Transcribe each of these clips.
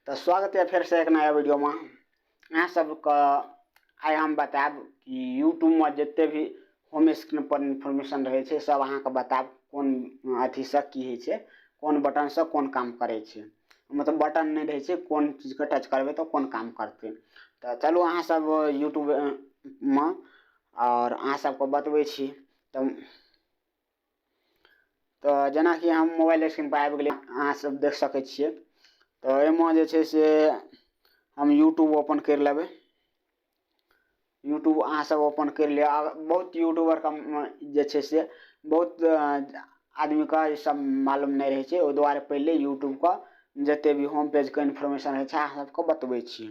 तऽ स्वागत यऽ फेरसँ एक नया वीडियोमे अहाँ सबके। आइ हम बतायब कि यूट्यूबमे जते भी होम स्क्रीन पर इन्फॉर्मेशन रहै छै, सब अहाँके बतायब कोन अथीसँ की होइ छै, कोन बटनसँ कोन काम करै छै। मतलब बटन नहि रहै छै, कोन चीजके टच करबै तऽ कोन काम करतै। तऽ चलू अहाँ सब यूट्यूबमे आओर अहाँ सबके बतबै छी। तऽ जेनाकि हम मोबाइल स्क्रीन पर आबि गेलियै, अहाँ सब देख सकै छियै। तऽ एहिमे जे छै से हम यूट्यूब ओपन करि लेबै। यूट्यूब अहाँ सब ओपन करि लिअ। बहुत यूट्यूबरके जे छै से बहुत आदमीके ई सब मालूम नहि रहै छै। ओहि दुआरे पहिले यूट्यूबके जते भी होम पेजके इन्फॉर्मेशन होइ छै, अहाँ सबके बतबै छी।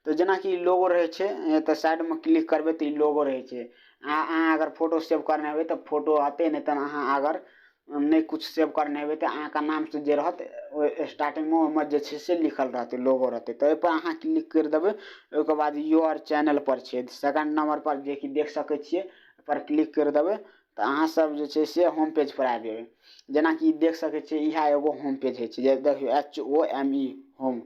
तऽ जेनाकि लोगो रहै छै, तऽ साइडमे क्लिक करबै तऽ ई लोगो रहै छै। अहाँ अगर फोटो सेव करने हेबै तऽ फोटो हेतै, नहि तऽ अहाँ अगर नहि किछु सेव करने हेबै तऽ अहाँके नामसँ जे रहत ओहि स्टार्टिंगमे, ओहिमे जे छै से लिखल रहतै, लोगो रहतै। तऽ ओहिपर अहाँ क्लिक करि देबै। ओहिके बाद your channel पर छै सेकंड नंबर पर, जेकि देख सकै छियै। ओहिपर क्लिक करि देबै तऽ अहाँ सब जे छै से होम पेज पर आबि जेबै। जेनाकि देख सकै छियै, इएह एगो होम पेज होइ छै जे देखियौ, HOME, होम।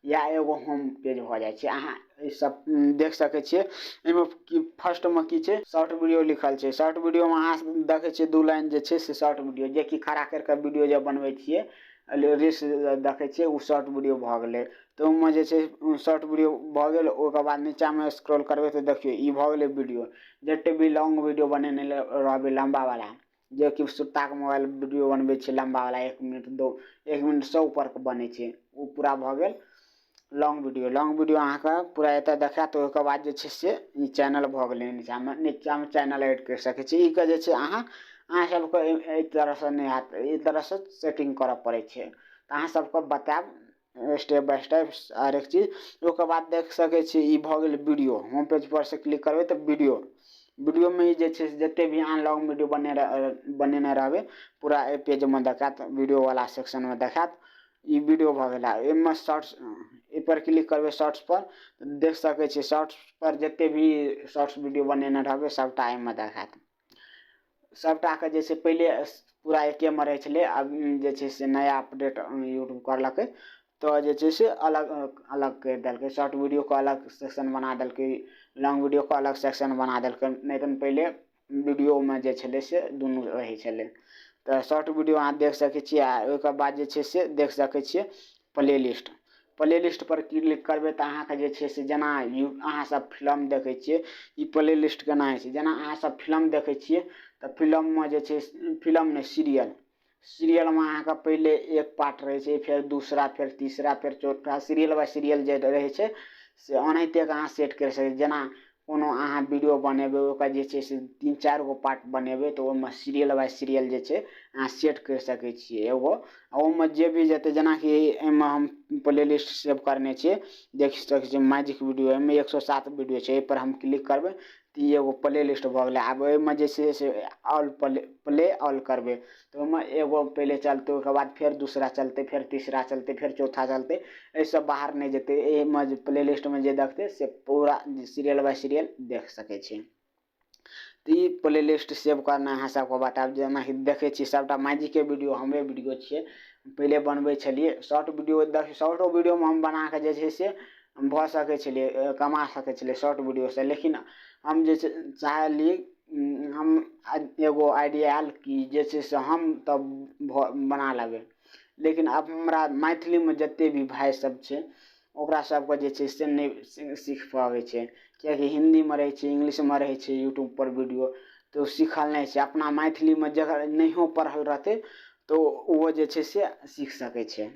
इएह एगो होम पेज भऽ जाइ छै। अहाँ ई सब देख सकै छियै। एहिमे की फर्स्टमे की छै? शॉर्ट वीडियो लिखल छै। शॉर्ट वीडियोमे अहाँ देखै छियै दू लाइन जे छै से शॉर्ट वीडियो, जेकि खड़ा करि कऽ वीडियो जे बनबै छियै, रील्स देखै छियै, ओ शॉर्ट वीडियो भऽ गेलै। तऽ ओहिमे जे छै शॉर्ट वीडियो भऽ गेल। ओकर बाद नीचाँमे स्क्रॉल करबै तऽ देखियौ, ई भऽ गेलै वीडियो। जते भी लॉन्ग वीडियो बनेने रहबै, लम्बावला, जेकि सुत्ताके मोबाइल वीडियो बनबै छै लम्बावला, 1 मिनट, दो 1 मिनटसँ ऊपरके बनै छै, ओ पूरा भऽ गेल लॉन्ग वीडियो। लॉन्ग वीडियो अहाँके पूरा एतऽ देखायत। ओहिके बाद जे छै से ई चैनल भऽ गेलै। नीचाँमे चैनल एड करि सकै छी। ई के जे छै अहाँ सबके एहि तरहसँ नहि हैत, एहि तरहसँ सेटिंग करऽ पड़ै छै। तऽ अहाँ सबके बतायब स्टेप बाय स्टेप हरेक चीज। ओकर बाद देख सकै छी, ई भऽ गेल वीडियो। होम पेज पर से क्लिक करबै तऽ वीडियो। वीडियोमे ई जे छै से जते भी अहाँ लॉन्ग वीडियो बनेने रहबै, पूरा एहि पेजमे देखायत, वीडियोवला सेक्शनमे देखायत। ई वीडियो भऽ गेल। एहिमे शॉर्ट्स, एहिपर क्लिक करबै शॉर्ट्स पर, देख सकै छियै, शॉर्ट्स पर जते भी शॉर्ट्स वीडियो बनेने रहबै, सबटा एहिमे देखायत। सबटाके जे छै पहिले पूरा एकेमे रहै छलै। आब जे छै से नया अपडेट यूट्यूब करलकै तऽ जे छै से अलग अलग करि देलकै। शॉर्ट वीडियोके अलग सेक्शन बना देलकै, लॉन्ग वीडियोके अलग सेक्शन बना देलकै। नहि तऽ पहिले वीडियोमे जे छलै से दुनू रहै छलै। तऽ शॉर्ट वीडियो अहाँ देख सकै छियै। आ ओहिके बाद जे छै से देख सकै छियै प्ले लिस्ट। प्ले लिस्ट पर क्लिक करबै तऽ अहाँके जे छै से जेना अहाँ सब फिल्म देखै छियै, ई प्ले लिस्ट केना होइ छै? जेना अहाँ सब फिल्म देखै छियै तऽ फिल्ममे जे छै, फिल्म नहि, सीरियल। सीरियलमे अहाँके पहिले एक पार्ट रहै छै, फेर दूसरा, फेर तीसरा, फेर चौथा, सीरियल बाय सीरियल जे रहै छै से ओनाहिते कऽ अहाँ सेट करि सकै। जेना कोनो अहाँ वीडियो बनेबै, ओकर जे छै से तीन चारि गो पार्ट बनेबै, तऽ ओहिमे सीरियल बाय सीरियल जे छै अहाँ सेट करि सकै छियै एगो। आ ओहिमे जे भी जेतै, जेनाकि एहिमे हम प्ले लिस्ट सेव करने छियै, देख सकै छियै, मैजिक वीडियो। एहिमे 107 वीडियो छै। एहिपर हम क्लिक करबै तऽ ई एगो प्ले लिस्ट भऽ गेलै। आब ओहिमे जे छै से ऑल प्ले, प्ले ऑल करबै तऽ ओहिमे एगो पहिले चलतै, ओहिके बाद फेर दूसरा चलतै, फेर तीसरा चलतै, फेर चौथा चलतै। एहिसँ बाहर नहि जेतै। एहिमे जे प्ले लिस्टमे जे देखतै से पूरा सीरियल बाय सीरियल देख सकै छै। तऽ ई प्ले लिस्ट सेव करना अहाँ सबके बतायब। जेनाकि देखै छियै, सबटा मैजिके वीडियो हमरे वीडियो छियै। पहिले बनबै छलियै शॉर्ट वीडियो। देख, शॉर्टो वीडियोमे हम बना कऽ जे छै से भऽ सकै छलियै, कमा सकै छलियै शॉर्ट वीडियोसँ। लेकिन हम जे छै चाहलियै, हम एगो आइडिया आयल कि जे छै से हम तब बना लेबै, लेकिन आब हमरा मैथिलीमे जतेक भी भाय सब छै, ओकरा सबके जे छै से नहि सीख पाबै छै, किएकि हिन्दीमे रहै छै, इंग्लिशमे रहै छै यूट्यूबपर वीडियो, तऽ ओ सीखल नहि छै। अपना मैथिलीमे जकर नहियो पढ़ल रहतै तऽ ओहो जे छै से सीख सकै छै।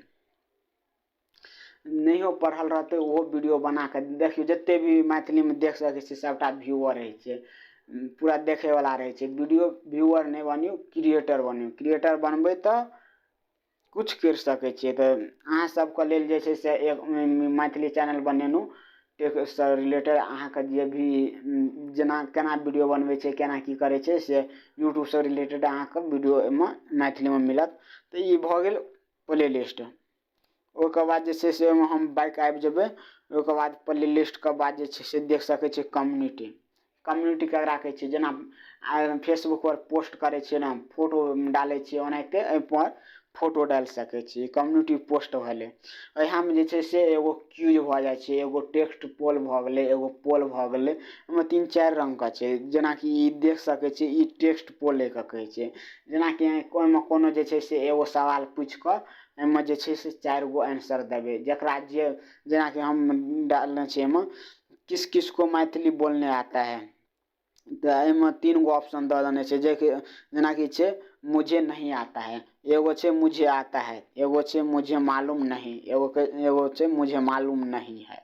नहियो पढ़ल रहतै, ओहो वीडियो बना कऽ देखियौ, जतेक भी मैथिलीमे देख सकै छियै, सभटा व्यूअर रहै छै, पूरा देखैवला रहै छै वीडियो। व्यूअर नहि बनियौ, क्रिएटर बनियौ। क्रिएटर बनबै तऽ किछु करि सकै छियै। तऽ अहाँ सबके लेल जे छै से एक मैथिली चैनल बनेलहुँ टेकसँ रिलेटेड। अहाँके जे भी जेना केना वीडियो बनबै छै, केना की करै छै, से यूट्यूबसँ रिलेटेड अहाँके वीडियो एहिमे मैथिलीमे मिलत। तऽ ई भऽ गेल प्ले लिस्ट। ओहिके बाद जे छै से ओहिमे हम बैक आबि जेबै। ओहिके बाद प्ले लिस्टके बाद जे छै से देख सकै छियै कम्युनिटी। कम्युनिटी ककरा कहै छै? जेना फेसबुकपर पोस्ट करै छियै ने, फोटो डालै छियै, ओनाहिते एहिपर फोटो डालि सकै छी। कम्युनिटी पोस्ट भेलै, इएहमे जे छै से एगो क्यूज भऽ जाइ छै, एगो टेक्स्ट पोल भऽ गेलै, एगो पोल भऽ गेलै। ओहिमे 3-4 रङ्गके छै। जेनाकि ई देख सकै छी, ई टेक्स्ट पोल एहिके कहै छै। जेनाकि ओहिमे कोनो जे छै से एगो सवाल पूछि कऽ एहिमे जे छै से 4 गो आन्सर देबै, जकरा जे, जेनाकि हम डालने छियै एहिमे किस किस को मैथिली बोलने आता है, तऽ एहिमे 3 गो ऑप्शन दऽ देने छै, जेकि जेनाकि छै मुझे नहीं आता है, एगो छै मुझे आता है, एगो छै मुझे मालूम नहीं, एगो छै मुझे मालूम नहीं है,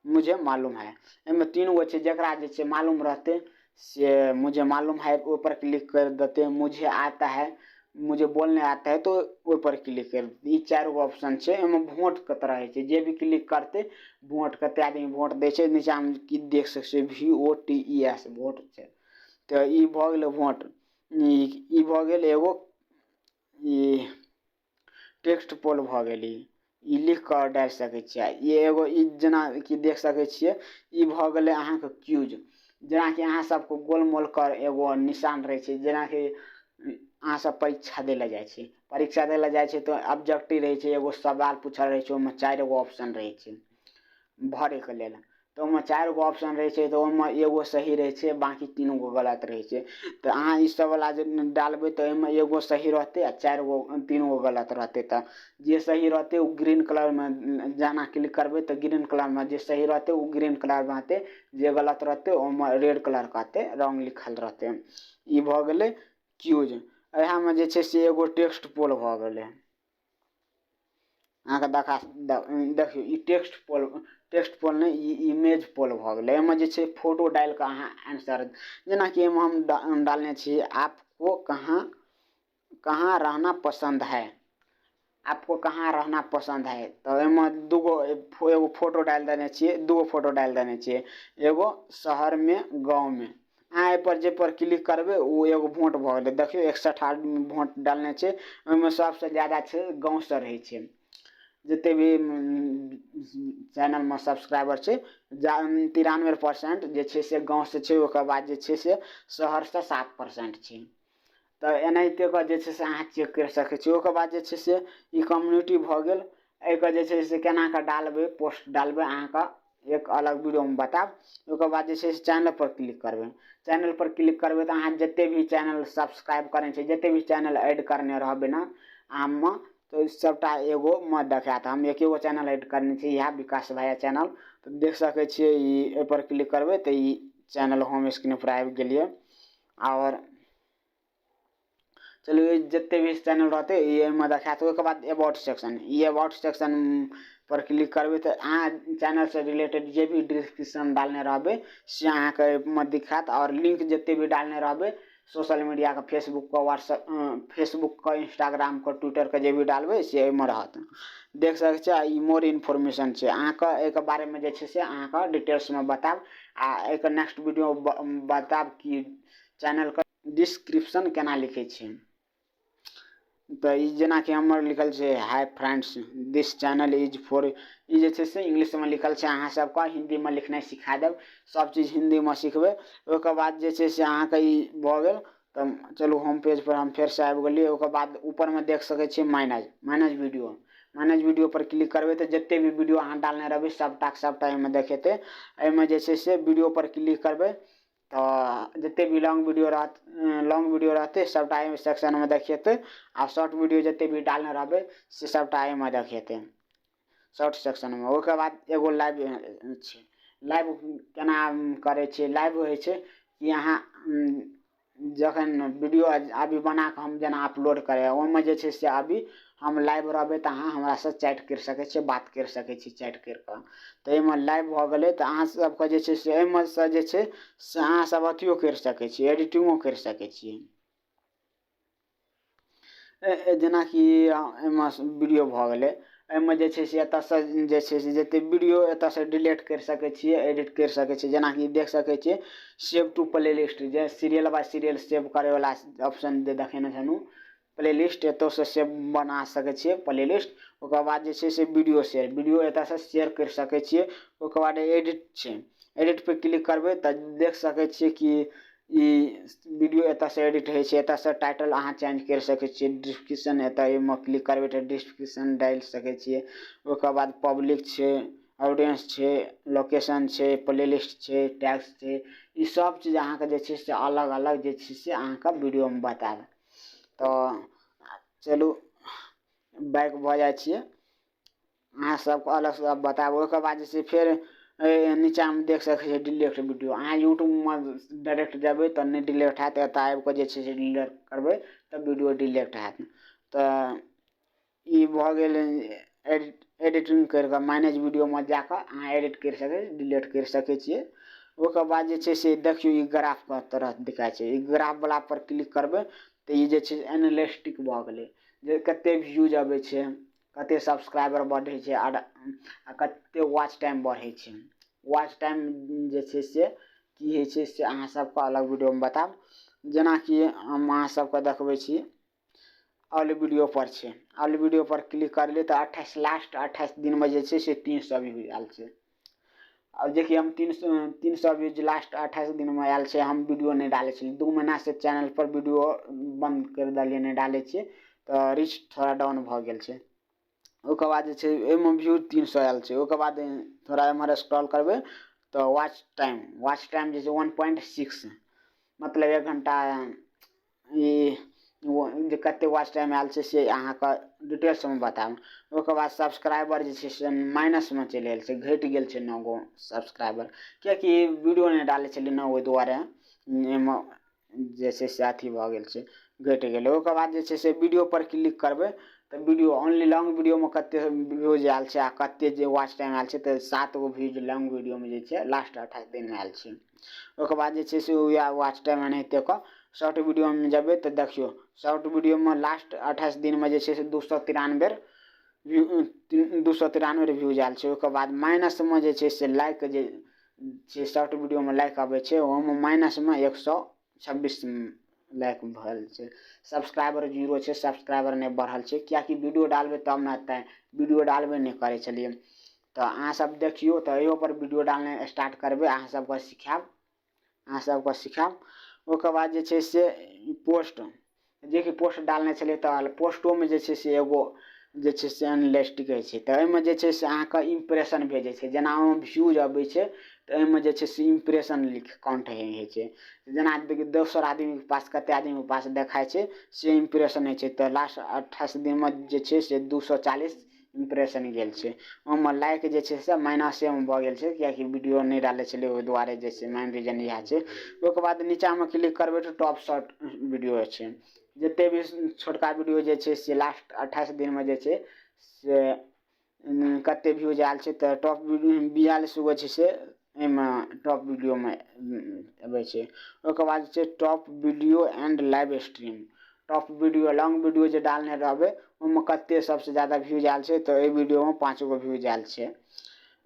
मुझे मालूम है। एहिमे 3 गो छै, जकरा जे छै मालूम रहतै से मुझे मालूम है ओहिपर क्लिक करि देतै, मुझे आता है, मुझे बोलने आता है तो ओहिपर क्लिक करि देतै। ई 4 गो ऑप्शन छै। एहिमे वोटके तरह होइ छै, जे भी क्लिक करतै वोट, कतेक आदमी वोट दै छै नीचाँमे की देख सकै छियै, VOTES vote छै। तऽ ई भऽ गेलै वोट। ई भऽ गेल एगो ई टेक्स्ट पोल भऽ गेल, ई लिख कऽ डालि सकै छियै। ई एगो ई जेना कि देख सकै छियै, ई भऽ गेलै अहाँके क्यूज। जेनाकि अहाँ सबके गोल मोल कर एगो निशान रहै छै, जेनाकि अहाँ सब परीक्षा दै लए जाइ छी, परीक्षा दै लए जाइ छै तऽ ऑब्जेक्टिव रहै छै, एगो सवाल पूछल रहै छै, ओहिमे 4 गो ऑप्शन रहै छै भरैके लेल। तऽ ओहिमे 4 गो ऑप्शन रहै छै, तऽ ओहिमे एगो सही रहै छै, बाँकी 3 गो गलत रहै छै। तऽ अहाँ ई सब वला जे डालबै तऽ ओहिमे एगो सही रहतै आ 4 गो 3 गो गलत रहतै। तऽ जे सही रहतै ओ ग्रीन कलरमे जेना क्लिक करबै तऽ ग्रीन कलरमे जे सही रहतै ओ ग्रीन कलरमे हेतै, जे गलत रहतै ओहिमे रेड कलरके हेतै, रङ्ग लिखल रहतै। ई भऽ गेलै क्यूज। इएहमे जे छै से एगो टेक्स्ट पोल भऽ गेलै। अहाँके देखा देखियौ, ई टेक्स्ट पोल, टेक्स्ट पोल नहि, ई इमेज पोल भऽ गेलै। एहिमे जे छै फोटो डालि कऽ अहाँ आन्सर, जेनाकि एहिमे हम डालने छी आपको कहाँ कहाँ रहना पसन्द है, आपको कहाँ रहना पसन्द है। तऽ एहिमे 2 गो एगो फोटो डालि देने छियै, 2 गो फोटो डालि देने छियै, एगो शहरमे गाँवमे। अहाँ एहिपर जे पर क्लिक करबै ओ एगो वोट भऽ गेलै। देखियौ 61 आदमी वोट डालने छै, ओहिमे सबसँ ज्यादा छै गाँवसँ रहै छै। जते भी चैनलमे सब्सक्राइबर छै, 93% जे छै से गाँवसँ छै, ओकर बाद जे छै से शहरसँ 7% छै। तऽ एनाहिते कऽ जे छै से अहाँ चेक करि सकै छी। ओकर बाद जे छै से ई कम्युनिटी भऽ गेल। एहिके जे छै से केना कऽ डालबै, पोस्ट डालबै, अहाँके एक अलग वीडियोमे बतायब। ओकर बाद जे छै से चैनल पर क्लिक करबै, चैनल पर क्लिक करबै तऽ अहाँ जते भी चैनल सब्सक्राइब करने छै, जते भी चैनल ऐड करने रहबै ने अहाँमे, तऽ सबटा एगो मे देखायत। हम एकेगो चैनल ऐड करने छी, इएह विकास भैया चैनल। तऽ देख सकै छियै, ई एहिपर क्लिक करबै तऽ ई चैनल होम स्क्रीन पर आबि गेलियै। आओर चलू, ई जते भी चैनल रहतै ई एहिमे देखायत। ओहिके बाद about section, E about section per click करबै तऽ अहाँ चैनलसँ रिलेटेड जे भी डिस्क्रिप्शन डालने रहबै से अहाँके एहिमे दिखायत। आओर लिंक जते भी डालने रहबै सोशल मीडियाके, फेसबुकके, व्हाट्सएप, फेसबुकके, इंस्टाग्रामके, ट्विटरके जे भी डालबै से एहिमे रहत। देख सकै छियै। ई मोर इन्फॉर्मेशन छै, अहाँके एहिके बारेमे जे छै से अहाँके डिटेल्समे बतायब। आ एहिके नेक्स्ट वीडियो बतायब कि चैनलके डिस्क्रिप्शन केना लिखै छै। तऽ ई जेनाकि हमर लिखल छै hi friends this channel is for, ई जे छै से इंग्लिशमे लिखल छै, अहाँ सबके हिन्दीमे लिखनाइ सिखा देब, सब चीज हिन्दीमे सिखबै। ओहिके बाद जे छै से अहाँके ई भऽ गेल। तऽ चलू होम पेज पर हम फेरसँ आबि गेलियै। ओकर बाद ऊपरमे देख सकै छियै manage, manage video, manage video पर क्लिक करबै तऽ जते भी वीडियो अहाँ डालने रहबै सबटाके सबटा एहिमे देखेतै। एहिमे जे छै से वीडियो पर क्लिक करबै तऽ जते भी लॉन्ग वीडियो रहत, लॉन्ग वीडियो रहतै सबटा एहिमे सेक्शनमे देखेतै। आ शॉर्ट वीडियो जते भी डालने रहबै से सबटा एहिमे देखेतै शॉर्ट सेक्शनमे। ओहिके बाद एगो लाइव छै, लाइव केना करै छियै, लाइव होइ छै कि अहाँ जखन वीडियो अभी बना कऽ हम जेना अपलोड करै, ओहिमे जे छै से अभी हम लाइव रहबै तऽ अहाँ हमरासँ चैट करि सकै छियै, बात करि सकै छी चैट करि कऽ। तऽ एहिमे लाइव भऽ गेलै तऽ अहाँ सबके जे छै से एहिमे सँ जे छै से अहाँ सब अथियो करि सकै छियै, एडिटिंगो करि सकै छियै। जेनाकि एहिमे वीडियो भऽ गेलै, एहिमे जे छै से एतऽसँ जे छै से जते वीडियो एतऽसँ डिलीट करि सकै छियै, एडिट करि सकै छियै। जेनाकि देख सकै छियै सेव टू प्ले लिस्ट, जे सीरियल बाय सीरियल सेव करैवला ऑप्शन जे देखेने छलहुँ प्ले लिस्ट, एतऽसँ सेव बना सकै छियै प्ले लिस्ट। ओकर बाद जे छै से वीडियो शेयर, वीडियो एतऽसँ शेयर करि सकै छियै। ओकर बाद एडिट छै, एडिट पर क्लिक करबै तऽ देख सकै छियै कि ई वीडियो एतऽसँ एडिट होइ छै। एतऽसँ टाइटल अहाँ चेंज करि सकै छियै। डिस्क्रिप्शन, एतऽ एहिमे क्लिक करबै तऽ डिस्क्रिप्शन डालि सकै छियै। ओकर बाद पब्लिक छै, ऑडियंस छै, लोकेशन छै, प्लेलिस्ट छै, टैग्स छै। ई सब चीज अहाँके जे छै से अलग अलग जे छै से अहाँके वीडियोमे बतायब। तऽ चलू, बैक भऽ जाइ छियै। अहाँ सबके अलगसँ बतायब। ओहिके बाद जे छै फेर नीचाँमे देख सकै छियै डिलीट वीडियो। अहाँ यूट्यूबमे डायरेक्ट जेबै तऽ नहि डिलीट हैत। एतऽ आबि कऽ जे छै से डिलीट करबै तऽ वीडियो डिलीट हैत। तऽ ई भऽ गेल एडिटिंग करि कऽ। मैनेज वीडियोमे जा कऽ अहाँ एडिट करि सकै, डिलीट करि सकै छियै। ओकर बाद जे छै से देखियौ, ई ग्राफके तरह देखाइ छै। ई ग्राफवला पर क्लिक करबै तऽ ई जे छै एनालिस्टिक भऽ गेलै, जे कते व्यूज अबै छै, कते सब्सक्राइबर बढ़ै छै आर कते वॉच टाइम बढ़ै छै। वॉच टाइम जे छै से की होइ छै, से अहाँ सबके अलग वीडियोमे बतायब। जेनाकि हम अहाँ सबके देखबै छी, ऑल वीडियो पर छै। ऑल वीडियो पर क्लिक करलियै तऽ लास्ट 28 दिनमे जे छै से 300 व्यूज आयल छै। आओर जेकि हम 300 व्यूज लास्ट 28 दिनमे आयल छै। हम वीडियो नहि डालै छलियै 2 महीनासँ। चैनल पर वीडियो बन्द करि देलियै, नहि डालै छियै, तऽ रीच थोड़ा डाउन भऽ गेल छै। ओकर बाद जे छै एहिमे व्यूज 300 आयल छै। ओकर बाद थोड़ा एम्हर स्क्रॉल करबै तऽ वॉच टाइम जे छै 1.6, मतलब एक घण्टा। ई जे कते वॉच टाइम आयल छै से अहाँके डिटेल्समे बतायब। ओकर बाद सब्सक्राइबर जे छै से माइनसमे चलि गेल छै, घटि गेल छै नओ गो सब्सक्राइबर, किएकि वीडियो नहि डालै छलियै ने, ओहि दुआरे एहिमे जे छै से अथी भऽ गेल छै, घटि गेलै। ओकर बाद जे छै से वीडियो पर क्लिक करबै तऽ वीडियो ओनली लॉन्ग वीडियोमे कते व्यूज आयल छै आ कते जे वॉच टाइम आयल छै। तऽ सात गो व्यूज लॉन्ग वीडियोमे जे छै लास्ट 28 दिनमे आयल छै। ओकर बाद जे छै से वएह वॉच टाइम एनाहिते कऽ शॉर्ट वीडियोमे जेबै तऽ देखियौ, शॉर्ट वीडियोमे लास्ट 28 दिनमे जे छै से 293 व्यूज आयल छै। ओकर बाद माइनसमे जे छै से लाइक जे छै, शॉर्ट वीडियोमे लाइक अबै छै, ओहोमे माइनसमे 126 लाइक भेल छै। सब्सक्राइबर जीरो छै, सब्सक्राइबर नहि बढ़ल छै, किएकि वीडियो डालबै तब ने एतै। वीडियो डालबे नहि करै छलियै। तऽ अहाँ सब देखियौ, तऽ इहो पर वीडियो डालनाइ स्टार्ट करबै, अहाँ सबके सिखायब, अहाँ सबके सिखायब। ओकर बाद जे छै से पोस्ट, जेकि पोस्ट डालने छलियै, तऽ पोस्टोमे जे छै से एगो जे छै से एनालिस्टिक होइ छै। तऽ एहिमे जे छै से अहाँके इम्प्रेशन भेजै छै। जेना ओहिमे व्यूज अबै छै, तऽ एहिमे जे छै से इम्प्रेशन लिख काउंट होइ छै। जेना दोसर आदमीके पास, कते आदमीके पास देखाइ छै, से इम्प्रेशन होइ छै। तऽ लास्ट 28 दिनमे जे छै से 240 इम्प्रेशन गेल छै। ओहिमे लाइक जे छै से माइनसेमे भऽ गेल छै, किएकि वीडियो नहि डालै छलियै, ओहि दुआरे जे छै मेन रीजन इएह छै। ओहिके बाद नीचाँमे क्लिक करबै तऽ टॉप शॉर्ट वीडियो छै। जते भी छोटका वीडियो जे छै से लास्ट 28 दिनमे जे छै से कते व्यूज आयल छै। तऽ टॉप 42 गो छै से एहिमे टॉप वीडियोमे अबै छै। ओहिके बाद छै top video and live stream। Top video, long video जे डालने रहबै, ओहिमे कते सबसँ ज्यादा व्यूज आयल छै। तऽ एहि वीडियोमे पाँच गो व्यूज आयल छै।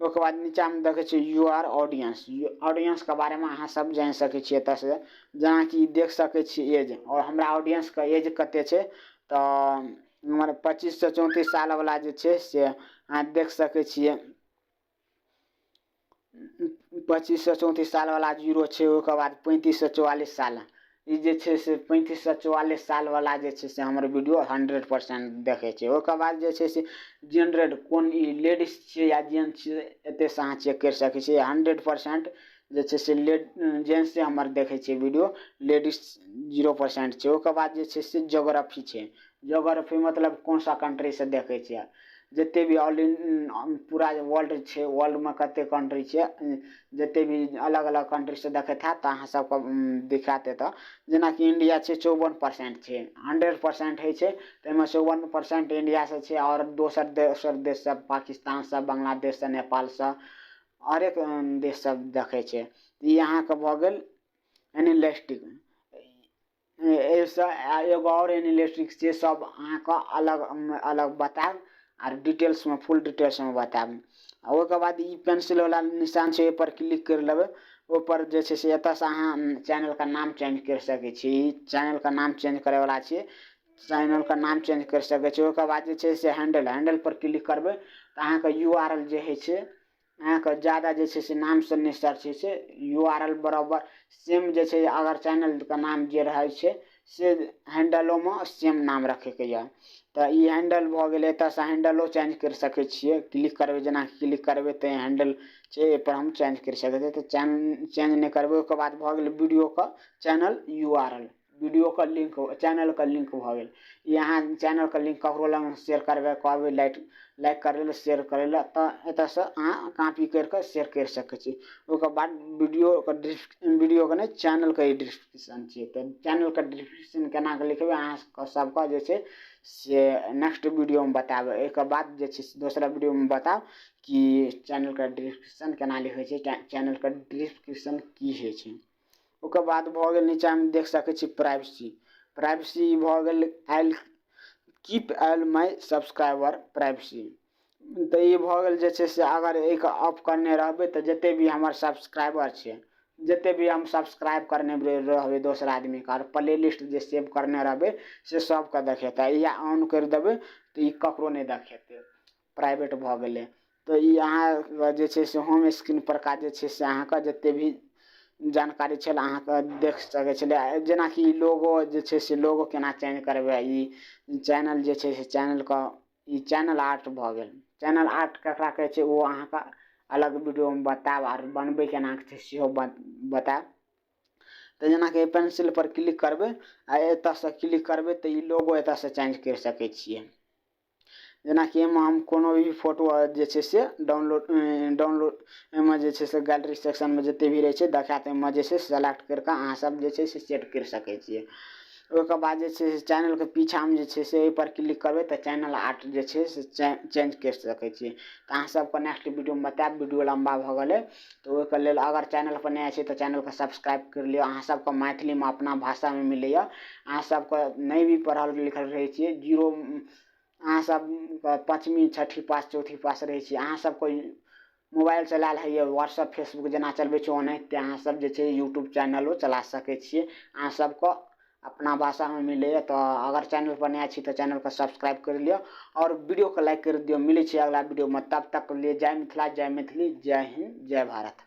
ओहिके बाद नीचाँमे देखै छियै your audience. ऑडियंसके बारेमे अहाँ सब जानि सकै छियै एतऽसँ। जेनाकि देख सकै छियै एज आओर हमरा ऑडियंसके एज कते छै। तऽ हमर 25 से 34 सालवला जे छै से अहाँ देख सकै छियै, 25 से 34 सालवला जीरो छै। ओहिके बाद 35 से 44 साल, ई जे छै से 35 से 44 सालवला जे छै से हमर वीडियो 100% देखै छै। ओहिके बाद जे छै से जेंडर, कोन ई लेडीज छियै या जेंट्स छियै, एतयसँ अहाँ चेक करि सकै छियै। 100% जे छै से जेंट्स हमर देखै छै वीडियो, लेडीज 0% छै। ओकर बाद जे छै से जोग्राफी छै। जोग्राफी मतलब कोन सा कंट्रीसँ देखै छियै। जते भी ऑल इन पूरा वर्ल्ड छै, वर्ल्डमे कते कंट्री छै, जते भी अलग अलग कंट्रीसँ देखैत हैत, तऽ अहाँ सबके दिखायत एतऽ। जेनाकि इंडिया छै, 54% छै। 100% होइ छै, ताहिमे 54% इंडियासँ छै आओर दोसर दोसर देशसँ, पाकिस्तानसँ, बांग्लादेशसँ, नेपालसँ, हरेक देश सब देखै छै। ई अहाँके भऽ गेल एनालिस्टिक। एहिसँ एगो आओर एनालिस्टिक्स छै। सब अहाँके अलग अलग बतायब आर डिटेल्समे, फुल डिटेल्समे बतायब। आ ओहिके बाद ई पेंसिलवला निशान छै, ओहिपर क्लिक करि लेबै। ओहिपर जे छै से एतऽसँ अहाँ चैनलके नाम चेंज करि सकै छी। ई चैनलके नाम चेंज करैवला छियै, चैनलके नाम चेंज करि सकै छी। ओहिके बाद जे छै से हैंडल, हैंडल पर क्लिक करबै तऽ अहाँके you R L J होइ छै अहाँके जादा जे छै से नामसँ नहि सर्च होइ छै। You R L बराबर सेम जे छै, अगर चैनलके नाम जे रहै छै से हैंडलोमे सेम नाम रखैके यऽ। तऽ ई हैंडल भऽ गेलै। एतऽसँ हैंडलो चेंज करि सकै छियै। क्लिक करबै, जेना क्लिक करबै तऽ हैंडल छै, एहिपर हम चेंज करि सकै छियै। तऽ चेंज नहि करबै। ओहिके बाद भऽ गेलै वीडियोके चैनल you R L, वीडियोके लिंक, चैनलके लिंक भऽ गेल। ई अहाँ चैनलके लिंक ककरो लग शेयर करबै, कहबै लाइक लाइक करै लए, शेयर करै लए, तऽ एतऽसँ अहाँ कॉपी करि कऽ शेयर करि सकै छी। ओकर बाद वीडियोके वीडियोके नहि, चैनलके ई डिस्क्रिप्शन छियै। तऽ चैनलके डिस्क्रिप्शन केना कऽ लिखबै, अहाँ सबके जे छै से नेक्स्ट वीडियोमे बतायब। एहिके बाद जे छै से दोसरा वीडियोमे बतायब कि चैनलके डिस्क्रिप्शन केना लिखै छै, चैनलके डिस्क्रिप्शन की होइ छै। ओकर बाद भऽ गेल नीचाँमे देख सकै छी प्राइवेसी। प्राइवेसी भऽ गेल आयल कीप आयल माय सब्सक्राइबर प्राइवेसी। तऽ ई भऽ गेल जे छै से अगर एहिके ऑफ करने रहबै तऽ जतेक भी हमर सब्सक्राइबर छै, जतेक भी हम सब्सक्राइब करने रहबै दोसर आदमीके आओर प्ले लिस्ट जे सेव करने रहबै से सभके देखेतै। इएह ऑन करि देबै तऽ ई ककरो नहि देखेतै, प्राइवेट भऽ गेलै। तऽ ई अहाँ जे छै से होम स्क्रीन परका जे छै से अहाँके जतेक भी जानकारी छल अहाँके देख सकै छलै। जेनाकि लोगो जे छै से लोगो केना चेंज करबै, ई चैनल जे छै से चैनलके ई चैनल आर्ट भऽ गेल। चैनल आर्ट ककरा कहै छै ओ अहाँके अलग वीडियोमे बतायब आर बनबै केना छै सेहो बतायब। तऽ जेनाकि पेंसिलपर क्लिक करबै आ एतऽसँ क्लिक करबै तऽ ई लोगो एतऽसँ चेंज करि सकै छियै। जेनाकि एहिमे हम कोनो भी फोटो जे छै से डाउनलोड डाउनलोड एहिमे जे छै से गैलरी सेक्शनमे जतेक भी रहै छै देखायत, एहिमे जे छै सेलेक्ट करि कऽ अहाँसभ जे छै से सेट करि सकै छियै। ओहिके बाद जे छै से चैनलके पीछाँमे जे छै से एहिपर क्लिक करबै तऽ चैनल आर्ट जे छै से चेंज करि सकै छियै। तऽ अहाँ सबके नेक्स्ट वीडियोमे बतायब। वीडियो लम्बा भऽ गेलै, तऽ ओहिके लेल अगर चैनलपर नया छै तऽ चैनलके सब्सक्राइब करि लिअ। अहाँ सबके मैथिलीमे अपना भाषामे मिलैए। अहाँ सबके नहि भी पढ़ल लिखल रहै छियै, जीरो अहाँ सब पाँचमी छठी पास चौथी पास रहै छियै, अहाँ सबके मोबाइल चलायल होइए, व्हाट्सअप फेसबुक जेना चलबै छै ओनाहिते अहाँ सब जे छै यूट्यूब चैनलो चला सकै छियै। अहाँ सबके अपना भाषामे मिलैए। तऽ अगर चैनलपर नया छी तऽ चैनलके सब्सक्राइब करि लिअ आओर वीडियोके लाइक करि दियौ। मिलै छै अगला वीडियोमे, तब तक लिए जय मिथिला, जय मैथिली, जय हिन्द, जय भारत।